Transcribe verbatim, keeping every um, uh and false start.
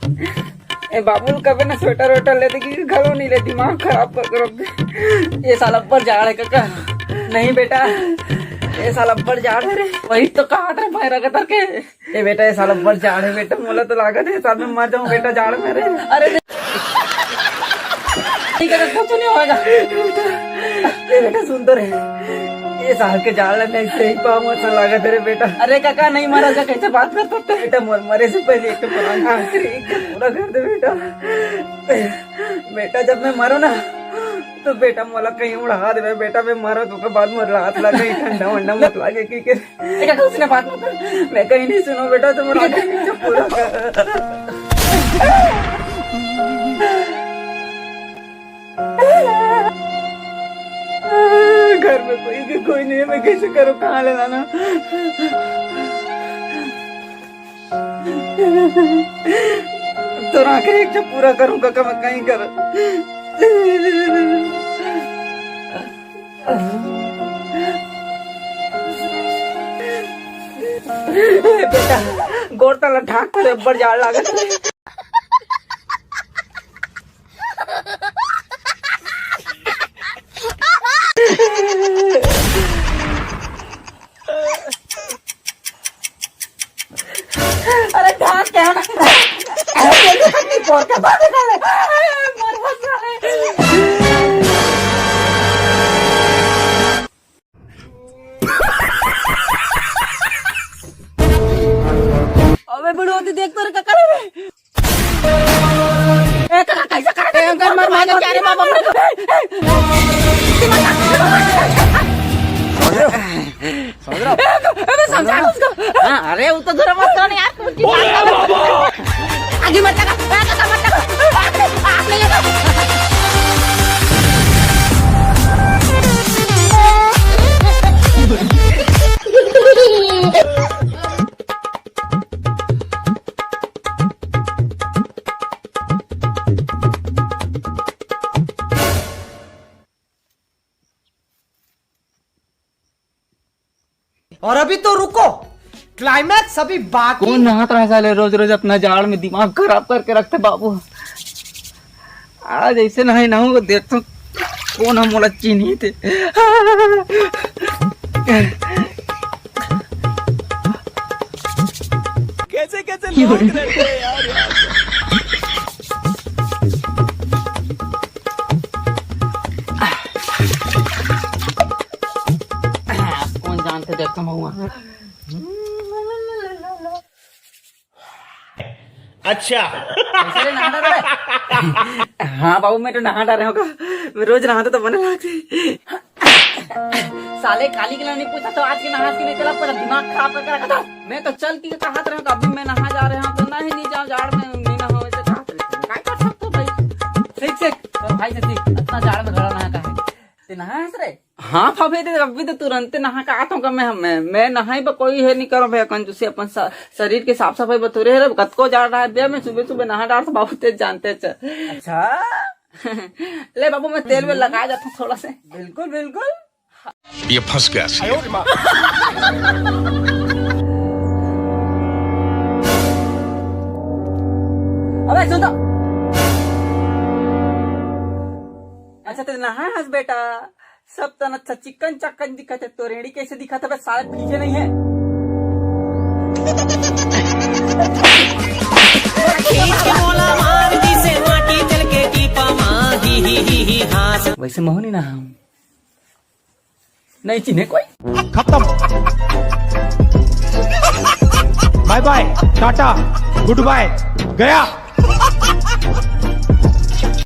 ए बाबू, कबे ना स्वेटर वेटर ले दे, कि घलो नहीं ले, दिमाग खराब कर, कर रख दे। ये साल अब्बड़ जाड़ है कका। नहीं बेटा, ये साल अब्बड़ जाड़ है रे। वही तो कहा था भाई रगतर के। ए बेटा, ये साल अब्बड़ जाड़ है बेटा, मोला तो लागत है साल में मर जाऊं बेटा जाड़ में रे। अरे नहीं कका, कुछ नहीं होएगा। ए बेटा, सुन तो रे, ये साल के जाड़ में सही पाऊं ऐसा लागत है रे बेटा। अरे काका, नहीं मरा जा, कैसे बात करता है? बेटा, मोर मरे से पहले एक तो परान खा के एक तो पूरा कर दे बेटा। बेटा, जब मैं मरो ना, तो बेटा मोला कहीं उड़ा देवे बेटा, मैं मरो तो के बाद मोर लात लगे, ठंडा वंडा मत लागे कि के। ए काका, उसने बात मत कर। मैं कहीं नहीं सुनो बेटा, तो मोर आंखें नीचे पूरा कर। घर में कोई के कोई नहीं है, मैं कैसे करूँ, कहाँ ले लाना? तो आखिर एक जब पूरा करूँ काका, मैं कहीं कर। बेटा, गोड़ तला ढाक कर अब्बड़ जाड़ लागत है। अरे ढाक क्या? अरे, ये तो नहीं बोलता, बात कर ले। अरे, मर मत जाए। अबे बुढ़ोती देख तो रे काका रे। ए काका कैसे कर दे? ए अंकल मर मार क्या रे बाबा? समझ रहा हूँ। अबे समझा उसको। हाँ, अरे वो तो जरा मत करो ना यार। आगे मत लगा, ए काका मत लगा। आप नहीं और अभी तो रुको, क्लाइमैक्स अभी बाकी। कौन नहात रहा साले, रोज रोज अपना जाड़ में दिमाग खराब करके रखते बाबू। आज ऐसे नहीं नहाऊंगा, देख तो कौन हम मोला चीन्ही थे। कैसे कैसे लोग रहते हैं यार। कौन जानते देख तुम हुआ। अच्छा। कैसे रे, नहा डारे? हाँ बाबू, मैं तो नहा डारे हूँ का। मैं रोज नहाता तो बने लागते। साले काली के नहीं पूछा तो आज के नहास के नहीं चला, पर दिमाग खराब करके रखा था। मैं तो चलती के कहत रहे हूँ कि अभी मैं नहा जा रहे हूँ, तो नहीं, नहीं जाओ, जाड़ में नहीं नहाओ, ऐसे कहत रहे थे। काय कर सकते हो भाई? सीख, सीख, तो भाई से सीख, इतना जाड़ में घड़ा नहा का है। ते नहा है रे? हाँ भाभी, ते अभी तो तुरंते नहा का आता हूँ का मैं, मैं, मैं नहाई बा कोई है नहीं करो भैया, कंजूसी अपन स-, शरीर के साफ सफाई बतोरे है रे, कतको जाड़ रहा है भैया, मैं सुबह सुबह नहा डार तो बाबू ते जानते च। अच्छा। ले बाबू, मैं तेल वेल लगा जाता हूँ थोड़ा से। बिल्कुल, बिल्कुल। ये फंस गया सी। अबे सुन तो। अच्छा, तेरे नहा हंस बेटा, सब तन अच्छा चिकन चक्कन दिखत है, तो रेड़ी कैसे दिखत है? बस साले पीछे नहीं है। खींच के मोला मार दिसे माटी चल के टीपा मा, ही, ही, ही, ही, हाँस। वैसे महू नहीं नहाऊं। नहीं चिन्हे कोई। खत्म। बाय बाय, टाटा, गुड बाय, गया।